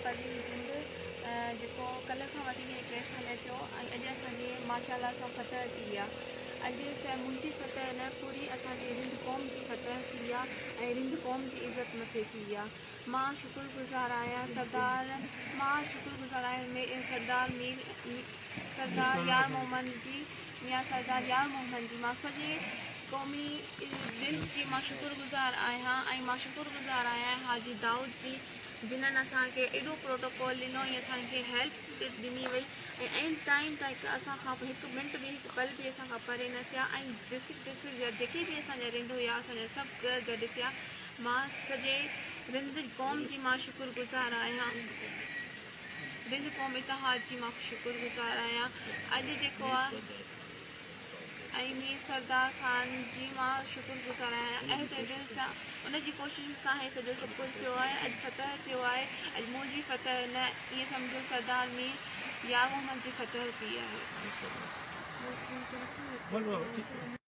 پروين رند جيڪو ڪلهه کان وٺي هي ڪيس هلي پيو ۽ اڄ اسان جي ماشاء الله سان فتح ٿي آ. اڄ منهنجي فتح نه پوري اسان جي رند قوم جي فتح ٿي آ ۽ رند قوم جي عزت مٿي ٿي آ. مان شڪر گذار آهيان سردار مان شڪر گذار آهيان سردار مير سردار يار محمد جي ميان سردار يار محمد جي مان سڄي قومي دل جي مان شڪر گذار آهيان ۽ مان شڪر گذار آهيان حاجي دائود جي جنھن اسان کي ايڏو پروٽوڪول ڏنو ۽ اسان کي ھيلپ به ڏني وئي ۽ عين ٽائيم تائين اسان کان ھڪ منٽ به ھڪ پل به اسان کان پري نه ٿيا ۽ ڊسٽرڪٽ ڊسٽرڪٽ جا جيڪي به اسان جا رند ھيا اسان جا سڀ گڏ ٿيا مان سڄي رند قوم جي مان شڪر گذار آهيان. رند قوم اتحاد جي مان شڪر گذار آهيان اڄ جيڪو آ ۽ مير سردار خان جي مان شڪر گذار آهيان اهد دل سان ان جي ڪوششن سان هي سڄو سڀ ڪجهه ٿيو آهي اڄ فتح ٿيو آهي اڄ منهنجي فتح نه ائين سمجهو سردار مير يار محمد جي فتح ٿي آهي.